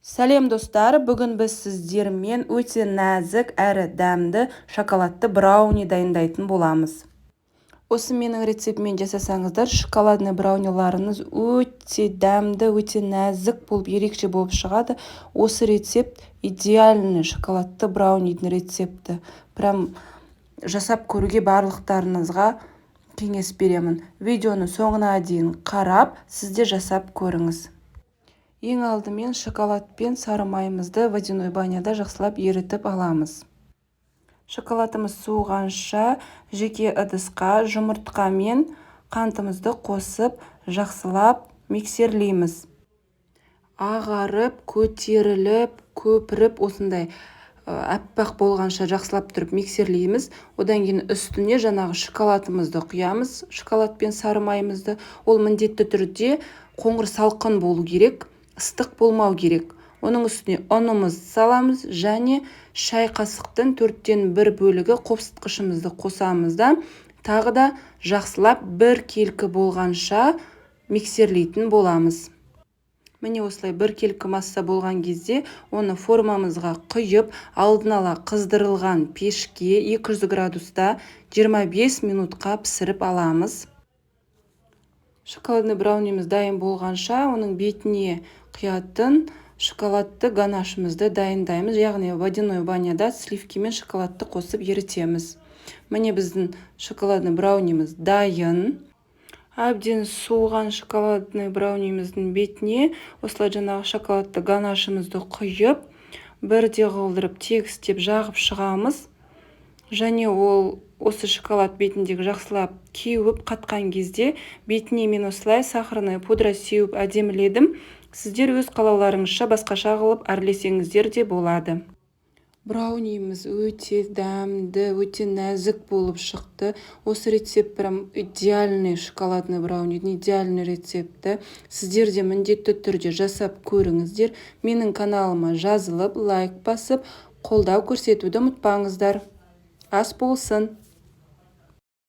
Сәлем, достар! Бүгін біз сіздермен өте нәзік әрі дәмді шоколадты брауни дайындайтын боламыз. Осы менің рецептіммен жасасаңыздар, шоколадный брауниларыңыз өте дәмді, өте нәзік болып, ерекше болып шығады. Осы рецепт идеальный шоколадты браунидің рецепті. Прям жасап көруге барлықтарыңызға кеңес беремін. Видеоны соңына дейін қарап, сіз де жасап көріңіз. Ең алдымен шоколад пен сары майымызды водяной баняда жақсылап ерітіп аламыз. Шоколадымыз суығанша, жеке ыдысқа жұмыртқа мен қантымызды қосып, жақсылап миксерлейміз. Ағарып, көтеріліп, көпіріп, осындай аппақ болғанша жақсылап тұрып миксерлейміз. Одан кейін үстіне жаңағы шоколадымызды құямыз, шоколад пен сары майымызды. Ол міндетті түрде қоңыр салқын болу керек, ыстық болмау керек. Оның үстіне ұнымызды саламыз және шай қасықтың төрттен бір бөлігі қопсытқышымызды қосамыз да, тағы да жақсылап біркелкі болғанша миксерлейтін боламыз. Міне, осылай біркелкі масса болған кезде оны формамызға құйып, алдын ала қыздырылған пешке 200 градуста 25 минутқа пісіріп аламыз. Шоколадный брауниміз дайын болғанша, оның бетіне құятын шоколадты ганашымызды дайындаймыз, яғни водяной баняда сливки мен шоколадты қосып ерітеміз. Міне, біздің шоколадный брауниміз дайын. Әбден суыған шоколадный брауниміздің бетіне осылай жаңағы шоколадты ганашымызды құйып, бірдей қылдырып, тегістеп жағып шығамыз. Және ол осы шоколад бетіндегі жақсылап кеуіп қатқан кезде, бетіне мен осылай сахарная пудра сеуіп әдеміледім. Сіздер өз қалауларыңызша басқаша қылып әрлесеңіздер де болады. Брауниіміз өте дәмді, өте нәзік болып шықты. Осы рецепт прям идеальный, шоколадный браунидің идеальный рецепті. Сіздер де міндетті түрде жасап көріңіздер. Менің каналыма жазылып, лайк басып, қолдау көрсетуді ұмытпаңыздар. Ас болсын!